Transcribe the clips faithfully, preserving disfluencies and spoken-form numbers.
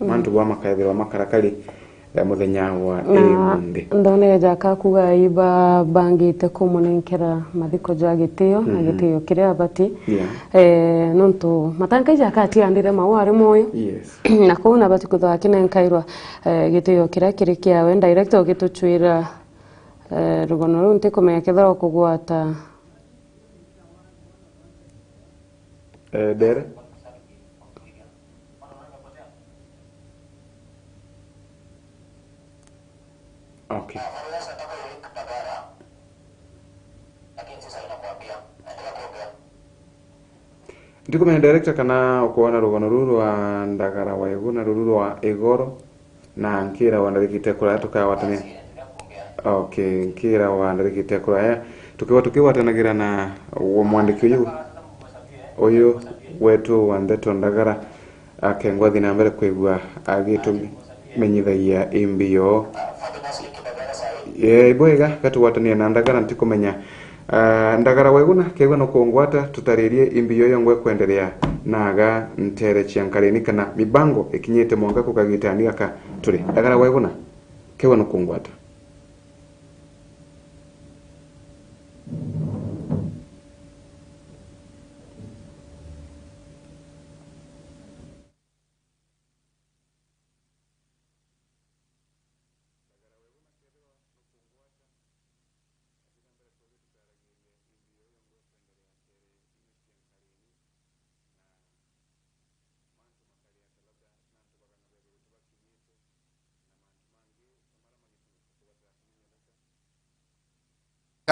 mantu baa makaethirwa makarakari, eh, muthenya wa na imunthi. Ndona eja kakuga iba bangite kumunenkera mathiko ja gitio na gitio kiria abati. Yeah. Eh, nontu Matanga ija akatigandire mau ari moyo. Yes. Na kou nabati kwithirwa akinenkairwa, eh, gitio kiria kiri kiawe. Director ugituchwira, eh, rugono ruu ntikumenya kethirwa ukugwata. Eh, Dere? Okay. Ndikumenya director kana ukwona rugono ruru rwa Ndagara wa Iguna ruru rwa Igoro. Na nkira wandarikite kuraya tukagwatania. Okay, nkira wandarikite kuraya tukiwa tukigwatanagira na wo mwandiki uyu, uyu wetu wa ndeto Ndagara, akengwa thi na mbere kwigua agitumenyithagia imbio. Ye, ibwega gatugwatania na Ndagara, ntikumenya Ah, Ndagara wa Iguna, kegwa nukungwata, tutaririe imbio yongwe kwenderea naga ntere cia nkarini kana mibango ikinyite mwanka ku kagitani gaka turi. Ndagara wa Iguna, kegwa nukungwata.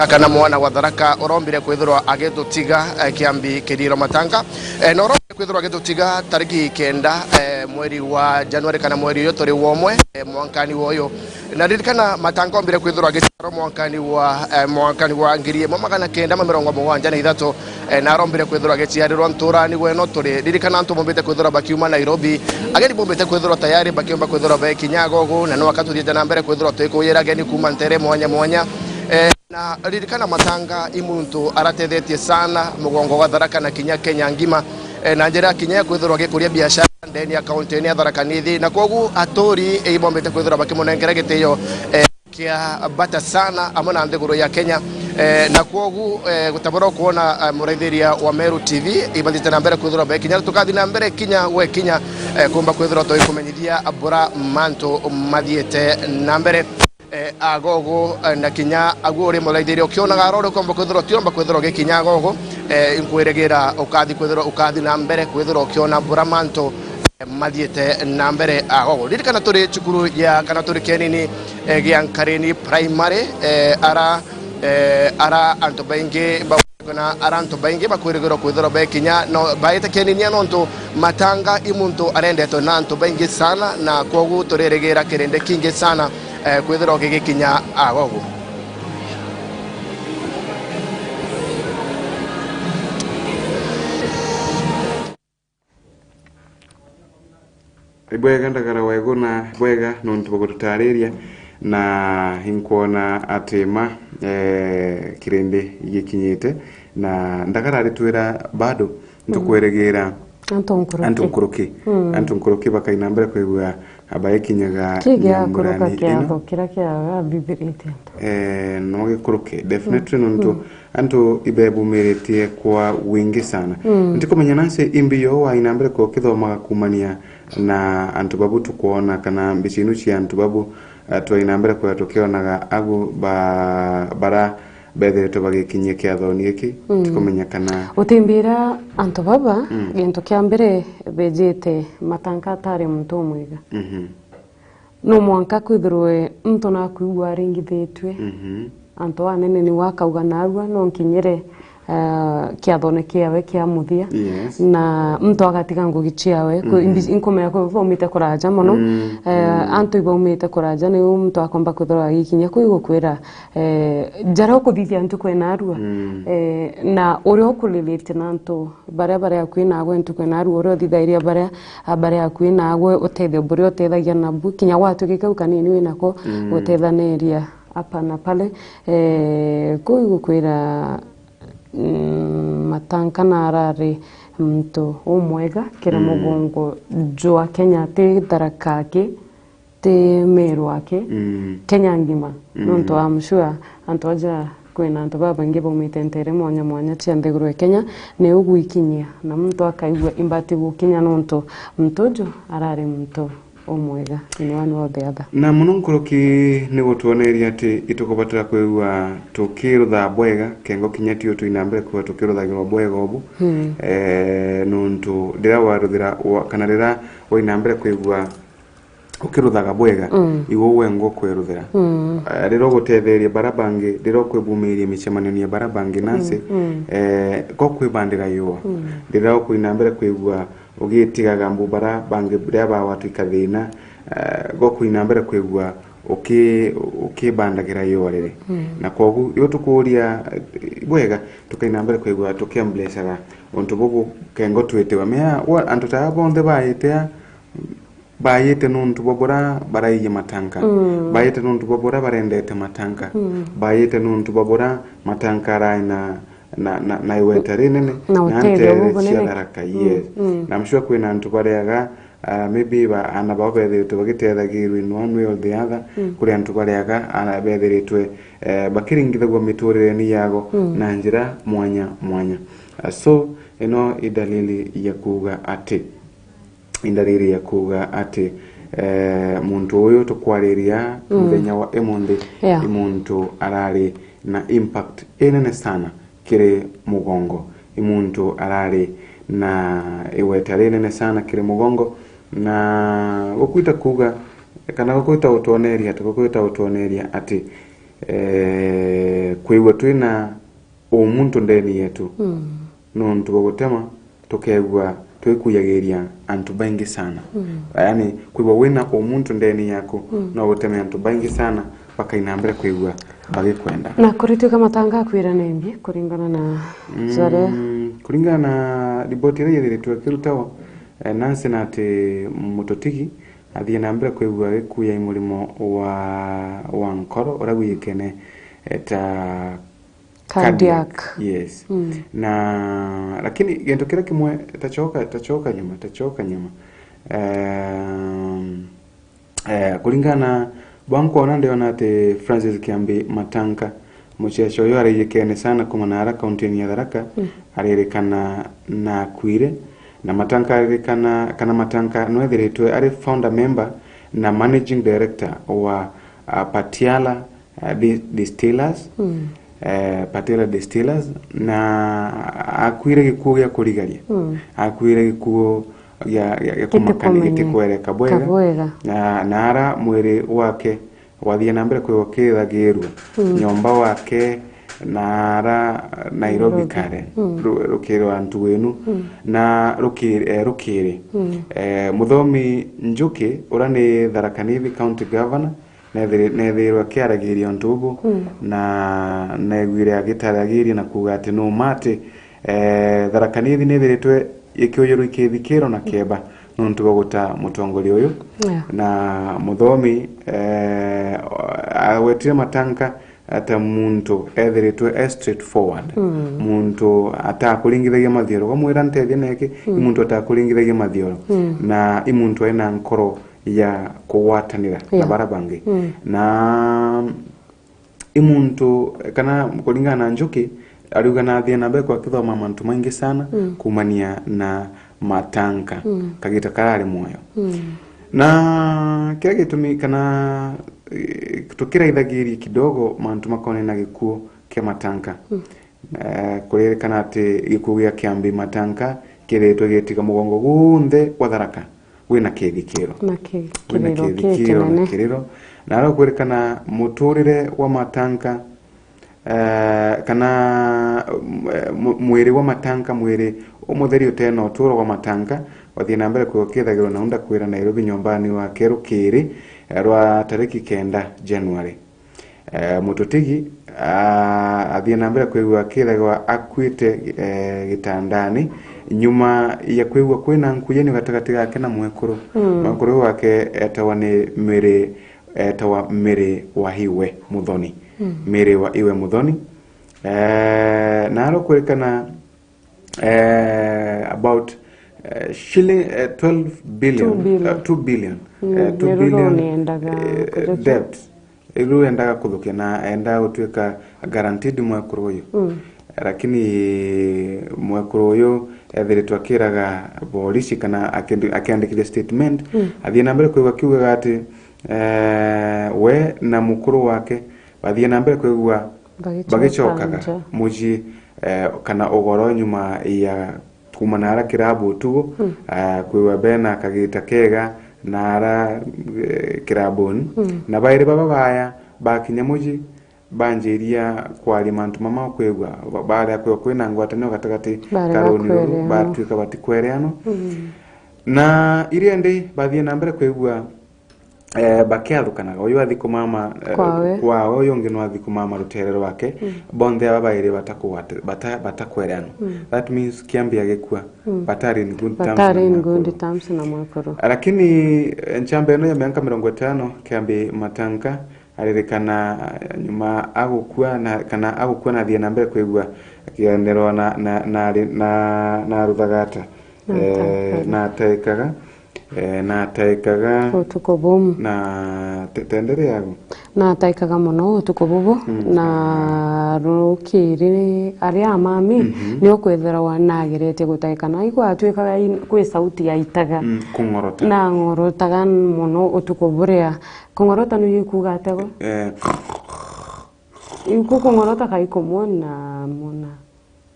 Kana mwana wa Tharaka urombire kwithirwa agitutiga, eh, kiambi kiriro Matanga. Eh, na urombire kwithirwa agitutiga tariki kenda, eh, mweri wa Januari kana mweri uyu turi womwe, eh, mwankani wa uyu. Na ririkana Matanga ombire kwithirwa agiciarwa mwankani wa, eh, mwankani wa ngiri imwe magana kenda ma mirongo mugwanja na ithatu, eh, na arombire kwithirwa agiciarirwa nturani gwe no turi. Ririkana antu bombite kwithirwa bakiuma Nairobi, ageni bombite kwithirwa tayari bakiomba kwithirwa bekinya agogo, na no akatuthiite na mbere kwithirwa twikuyira ageni kuuma ntere mwanya mwanya. Eh, na ririkana Matanga i muntu aratethetie sana mugongo wa Tharaka na kinya Kenya ngima, eh, na njira ya kinya ya kwithirwa agikuria biashara ndeni ya kaunti ya Tharaka Nithi, na kwogu aturi ibombite kwithirwa bakimunenkera gitio, eh, kia bata sana amwe na nthiguru ya Kenya. Eh, na kwogu, eh, gutabura kuona, eh, muraithiria wa Meru T V ibathite na mbere kwithirwa bekinya, tukathi na mbere kinya gwe kinya, eh, kumba kwithirwa tuikumenyithia bura mantu mathiite na mbere. Eh, agogo, eh, na kinya agu uri muraithiria ukionaga aro uri ukomba kwithirwa utiomba kwithirwa ugikinya agogo, eh, inkwirigira ukathi kwithirwa ukathi na mbere kwithirwa ukiona bura mantu mathiite na mbere agogo. Ririkana turi cukuru ya, kana turi kienini, eh, gia Nkarini Primary, eh, ara, eh, ara antu baingi ba-, kana ara antu baingi bakwirigirwa kwithirwa bekinya no baite kienini nontu Matanga i muntu arendetwe na antu baingi sana, na kwogu turirigira kirindi kingi sana, eh, kwithirwa gigikinya agogu. Ibwega Ndagara wa Iguna, ibwega nontu bwa gututariria, na inkwona ati ma, eh, kirindi igikinyite, na Ndagara aritwira bado ntukwirigira antu nkuruki, antu nkuruki, mm, antu nkuruki bakaina mbere kwigua abaekinyaga kigia kuruka nyamurani kiatho ino kiria kiaga Bibilia iti antu. Eh, no gikuruke, definitely, mm, nontu, mm, antu ibebumiritie kwa wingi sana. Mm. Ntikumenya nasi imbi yo waina mbere kukithomaga kumania na antu babu tukwona kana mbica inu cia antu babu, eh, twaina mbere kwega tukionaga agu ba-, bara bethiritwe bagikinyia kiathoni giki, mm, ntikumenya kana utimbira antu baba, mm, gintu kia mbere bejite Matanga atari muntu umwega. Mhm. No mwanka kwithirwe muntu nakwigua aringithitue. Mhm. Antu anene niwe akauga narua no nkinyire, eh, kiathone kiawe kia muthia. Yes. Na muntu agatiga ngugi ciawe. Kwi-, mhm, imbi-, inkumenya kwi baumite kuraja mono. Mm, eh, mm. Antu ibaumite kuraja niu muntu akomba kwithirwa agikinya kwi gukwira, eh, jaria ukuthithia ntuku enarua. Mm. Eh, na uria ukuriritie na antu baria bari akui nagwe ntuku enarua uria uthithairia baria, ah, bari akui nagwe utethio buria utethagia nabu kinya gwatuika kau kanini winako, mm, gutethaniria hapa na pale. Eh, kuu igukwira, mm, Matanga na arari muntu umwega kiri mugongo jwa Kenya, ti Tharaka aki, ti Meru aki, Kenya ngima. Nontu I'm sure antu aja kwina antu babaingi baumite nteere mwanya mwanya cia nthiguru ya Kenya, ni ugwikinyia na muntu akaigua imbati gukinya nontu muntu uju arari muntu umwega in one way or the other. Na muno nkuruki ni gutwoneria ati itukubatara kwigua tukirutha bwega, kengo kinya tio twina mbere kwigua tukiruthagirwa bwega ubu. Eh, nontu riria waruthira wa-, kana riria waina mbere kwigua ukiruthaga bwega, igwe wengwa ukwiruthira. Eh, riria ugutetheria bara bangi, riria ukwibumiria micemanio ya bara bangi nansi, eh, ko kwibandira yua. Riria ukuina mbere kwigua ugitigaga mbu bara bangi riria bagwatwika thina, eh, go kuina mbere kwigua uki-, ukibandagira yua riri. Na kwogu, yo tukuria, eh, bwega, tukaina mbere kwigua tukiembracaga untu bubu kengo twitiwa. Mea, wa-, antu ta aba bonthe baite a, baite nuntu bwa bura baraiye matanka. Baite nuntu bwa bura barendete matanka. Baite nuntu bwa bura matanka arai na na, na, na igweta rinene, na na uteethio nteere bubunene cia Tharaka, yes. Na I'm sure kwina antu bariaga, ah, maybe ba, aana bao bethiritwe bagitethagirua in one way or the other, kuri antu bariaga, aana bethiritwe, eh, bakiringithagua miturirene yao na njira mwanya mwanya. Ah, so, ino i dalili ya kuuga ati i ndariri ya kuuga ati, eh, muntu uyu tukwariria muthenya wa imunthi, yeah, i muntu arari na impact inene sana kiri mugongo, i muntu arari na igweta rinene sana kiri mugongo, na gukwita kuuga kana gukwita utwoneria ati, gukwita utwoneria ati, eh, kwigua twina umuntu ndeni yetu. Nontu bwa gutema, tukegua twikuyagiria antu baingi sana. Yaani, kwigua wina umuntu ndeni yaku, no guteme antu baingi sana bakaina mbere kwigua bagikwenda. Na kuritwika matanga akwira ni mbi kuringana na jaria? Mm, kuringana na riboti iria yethiritwe ikirutagwa, eh, Nancy na ati Mututigi athie na mbere kwigua agikuya i murimo wa, wa nkoro uria gwijikene, eh, ta cardiac. Cardiac. Yes. Na, lakini gintu kiria kimwe, tacoka, tacoka nyuma, tacoka nyuma. Ehm, eh, kuringana bwa nkwona, ndiona ati Francis Kiambi Matanka, muceca uyu araiyikene sana kuma naara kaunti-ini ya Tharaka, aririkana na akwire, na Matanka aririkana, kana Matanka nwethiritwe ari founder member na managing director wa, ah, Patiala, eh, di-, Distillers, eh, Patera Distillers, na akwire gikuo gia kurigaria. Akwire gikuo gia, gia, gia kumakania, gitikwereka bwega. Na, na ara mwiri wake wathie na mbere kwigwa kithagirua, nyomba wake na ara Nairobi kare, ru-, rukiri wa antu wenu, na rukiri, eh, rukiri. Eh, Muthomi Njuki, ura ni Tharaka Nithi County Governor, nethiri-, nethirwe akiaragiria untu bubu, na negwire agitaragiria na kuuga ati numa ati, eh, Tharaka Nithi nithiritwe ikiujirwa ikithikirwa na kieba nontu bwa guta mutongoria uyu. Yeah. Na Muthomi, eh, agwetire Matanka ata muntu ethiritwe e straightforward, muntu atakuringithagia mathioro. Ukamwira, "Ntethia neki," i muntu atakuringithagia mathioro, na i muntu ena nkoro ya kugwatanira na bara bangi. Na i muntu, kana kuringana na Njuki, ariuga nathie na mbere kwa kithoma mantu maingi sana kumania na Matanka, kagita karari mwoyo. Na kiria gitumi kana, eh, tukiraithagiria kidogo mantu makonania na gikuo kia Matanka. Eh, kuririkana ati gikuo gia Kiambi Matanka kithiritwe gitiga mugongo gunthe gwa Tharaka gwina kithikiro. Na ki-, gwina kiriro kithikiro na kinene. Kiriro. Na ara kwirikana muturire wa Matanka, eh, kana, mm, eh, mu-, mwiri wa Matanka, mwiri umutheri utena uturo wa Matanka, wathie na mbere kwigwa kithagirwa na unda kwira Nairobi nyombani wake rukiri, eh, rwa tariki kenda January. Eh, Mututigi, ah, athie na mbere kwigua akithagwa akuite, eh, gitandani, nyuma ya kwigua kwina nkuyanio gatagati gake na mwekuru. Mwekuru wake etawa ni Mary, etawa Mary wa Iwe Muthoni. Mary wa Iwe Muthoni. Eh, na arokwirikana eh, about, eh, shilling, eh, twelve billion, two billion. Eh, two billion, Mm, eh, two billion, niendaga eh, kujukia. Debt. Riu endaga kuthukia na endaga gutuika guaranteed mwekuru uyu. Mm. Lakini mwekuru uyu ethiritwe akiraga borisi kana akendi-, akiandikithia statement, Mm. athie na mbere kwigua akiugaga ati, eh, we na mukuru wake bathie na mbere kwigua Bagicoka bagicokaga nja. mucii, eh, kana ugoro nyuma ya kuuma naara kirabu utugu, Mm. ah, kwigua bena kagita kega naara, eh, kirabuni. Mm. Na bairi baba baya bakinya mucii, banjiria kwaria mantu mama kwigua, ba-, baria kwigua kwina ngwatanio gatagati Baria ka ruuni ruru, bakwereanwa. Batuika batikwereanwa. Mm. Na iria ndi bathie na mbere kwigua, eh, bakiathukanaga, uyu athi kumama, eh, Kwawe. kwawe, uyu ungi nwathi kumama rutere rwake, Mm. bonthe aba bairi batakugwate-, bata-, batakwereanwa. Mm. That means Kiambi agikua, Mm. batari in good terms Batari na in mwekuru. good terms na mwekuru. Lakini, eh, nchamba ino ya miaka mirongo itano, Kiambi Matanka, aririkana, eh, nyuma agukua na, kana agukua na athie na mbere kwigua akiganirwa na, na, na, na, na ruthagata. Na Eh, ataekaga. na ataekaga. Eh, na ataekaga. Utuku bumu. Na te-, tenderea agu. Na ataekaga mono utuku bubu, Mm. na rukiri aria amami, Mhm. ni ukwithirwa nageretie gutaeka. Na igwa atuikaga in-, kwi sauti yaitaga. Mm, kung'orota. Na ng'orotaga mono utuku buria. Kung'orota ni ikuuga atia go? Eh. Iku kung'orota kai kumwona mona.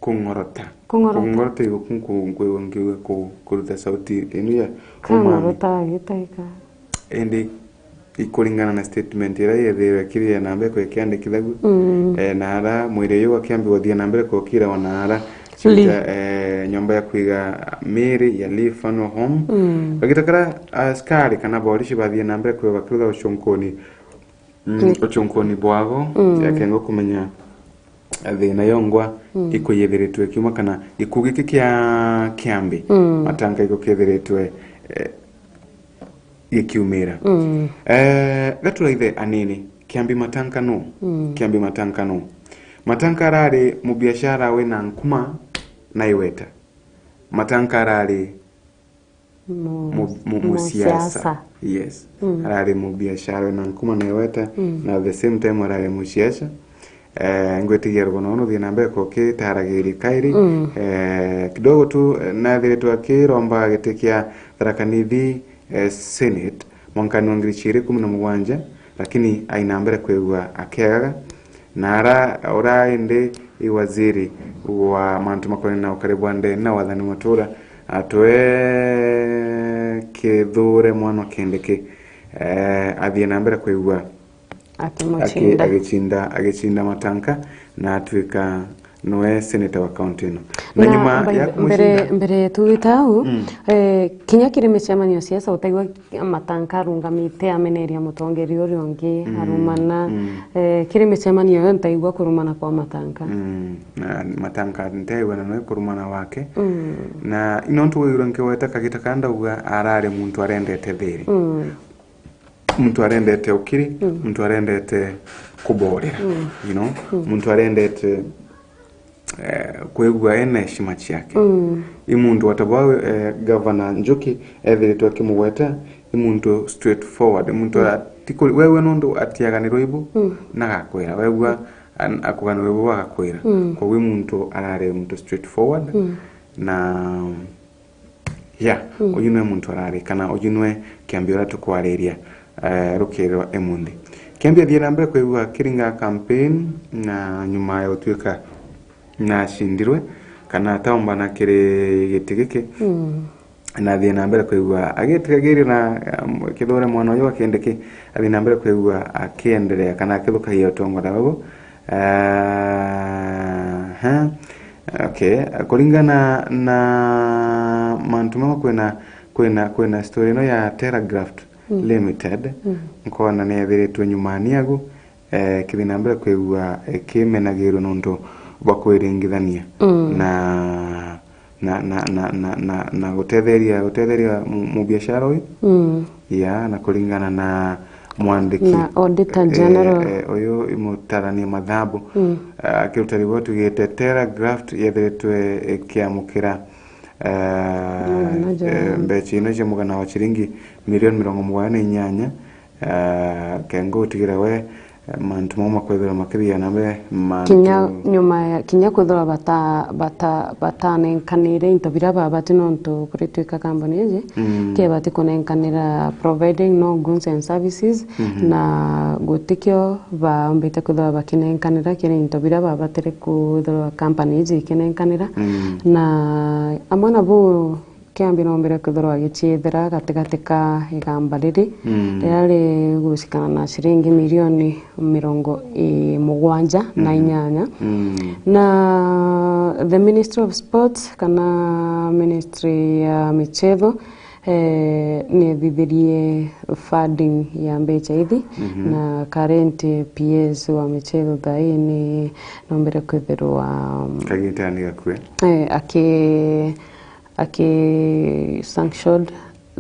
Kung'orota. Kung'orota. Kung'orota igo ku-, ku-, ku-, ngiuga ku-, kuruta sauti inu ya umami. Kang'orota agitaika. Indi ikuringana na statement iria yethirwe kiri ya namba ikwe ikiandikithagua. Mm. Eh, na ara mwiri uyu akiambi guthia na mbere kukira ona ara Li. Cita, eh, nyomba ya kwiga miri ya Lee Funeral Home. Mm. Bagita kara askari kana borisi bathie na mbere kwe bakirutha ucunkuni. Mm, Mm. ucunkuni bwago, Mm. yakenga kumenya thina yongwa Mm. ikuyithiritwe kiuma kana gikugi giki kia Kiambi Mm. Matanka igukithiritwe, eh, gikiumira. Mm. Eh, gaturaithe anini, Kiambi Matanka nu? Mm. Kiambi Matanka nu? Matanka arari mubiashara wina nkuma na iweta. Matanka arari Mu-, mu-, mu-, mu-, musiasa. Musiasa. Yes. Mm. Arari mubiashara na nkuma na iweta, Mm. na at the same time arari musiasa. Eh, ngwitigia rugano runu thina mbere kukitaragiria kairi. Mm. Eh, kidogo tu, eh, nathiritwe akiromba giti kia Tharaka Nithi, eh, Senate, mwankani wa ngiri ciiri kumi na mugwanja, lakini aina mbere kwigua akegaga. Na ara, ura indi i waziri wa mantu makonainie na ukari bwa ndene na wathani matura, atwe Kithure Mwana Kindiki, eh, athie na mbere kwigua aki-, Akimucinda. agicinda, agicinda Matanka na atuika nwe senator wa county ino. Na Na nyuma by ya the, mbere, kumucinda mbere tuwite au, Mm. eh, kinya kiri micemanio ya siasa utaigua Matanka arungamite ameneria mutongeria uria ungi, Mm, arumana. mm. Eh, kiri micemanio yo ntaigua kurumana kwa Matanka. Mm, na Matanka ntaigua na nwe kurumana wake. Mm. Na ino ntu wigirwe nkiweta kagita ka ndauga arari muntu arendete thiri. Mm. Muntu arendete ukiri, Mm. muntu arendete kuborera, Mm. you know? Mm. Muntu arendete, eh, kwigua ena heshima ciake. Mm. I muntu wata bwa, eh, Governor Njuki ethiritwe akimugweta, i muntu straightforward, i muntu Mm. atikuri-, wewe nundu atiaganirwa ibu, Mm. nagakwira. Wegua an-, akuganirwa ibu, agakwira. Mm. Koguo i muntu arari muntu straightforward. Mm. Na Yeah, Mm. uyu nwe muntu arari, kana uyu nwe Kiambi uria tukwariria, eh, rukiri rwa imunthi. Kiambi athie na mbere kwigua akiringa campaign, na nyuma ya gutuika nacindirwe, kana ataombana kiri giti giki, Mm. na athie na mbere kwigua agitigagiria na, um, Kithure Mwana uyu wa Kindiki, athie na mbere kwigua akiendelea kana akithukagia utongoria ugu. Aha. Okay. Kuringana na mantu mau, kwina, kwina, kwina story ino ya Telegraph Mm. Limited, Mm. nkona ni ethiritwe nyumani agu, eh, kithi na mbere kwigua ikimenagirwe nontu bwa kwiringithania Mm. na, na, na gutetheria, gutetheria mu-, mubiashara uyu. Mm. Ya, na kuringana na mwandiki, na Auditor General, eh, uyu imutarania mathabu, mm, eh, akiruta riboti ugite Tera Graft yethiritwe ikiamukira, eh, mwana ja eh, mbecha ino cia mugana wa ciringi milioni mirongo mugwanja na inyanya, eh, kengo gutigira we, eh, mantu mau makwithirwa makithia na mbere, mantu kinya nyuma ya, kinya kwithirwa bata-, bata-, batanenkanire into biria babati, nontu kuritwika kambuni iji, mm, kebati kunenkanira providing no goods and services, mhm, na gutikio baumbite kwithirwa bakinenkanira kiri into biria babatire kwithirwa company iji ikinenkanira. Mm. Na amwe na buu, Kiambi noombire kwithirwa agiciethera gatigati ka igamba riri, mm, riria rigucikana na ciringi milioni mirongo i mugwanja na inyanya. Mm. Na the Ministry of Sports kana Ministry ya Michetho, eh, niethithirie funding ya mbecha ithi, mhm, na current P S wa michetho thaa ii ni noombire kwithirwa, um, kagitani gakue, eh, aki aki sanctioned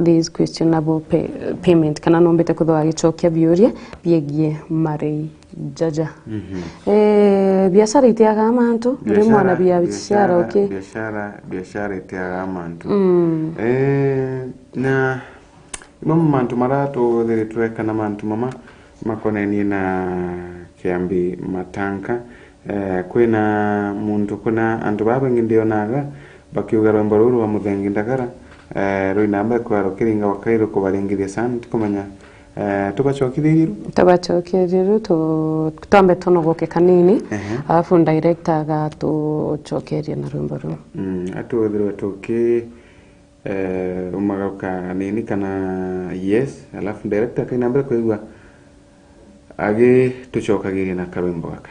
this questionable pay-, payment, kana noombite kwithirwa agicokia biuria biegie marei jaja. Mhm. Eh, biashara itiaga mantu, rimwe na bia biashara, biashara, uki- biashara, biashara itiaga mantu. Mm. Eh, na imwe mantu maria tuthiritwe kana mantu mama makonenie na kiambi matanka, Eh, kwina muntu, kwina antu baa baingi ndionaga bakiuga rwimbo ruu rwa Muthengi Ndagara, eh, rwina mbere kwa rukiringa wa Kairu kubaringithia sana, ntikumenya, eh, tubacokithie iru? Tubacokithie iru, tu-, twambe tunogoke kanini, ehe, alafu director agatucokeria na rwimbo ruu. Mm, atuthirwe tuki- Eh, umagaruka nini kana yes, alafu director akaina mbere kwigua agitucokagiria na karwimbo gaka.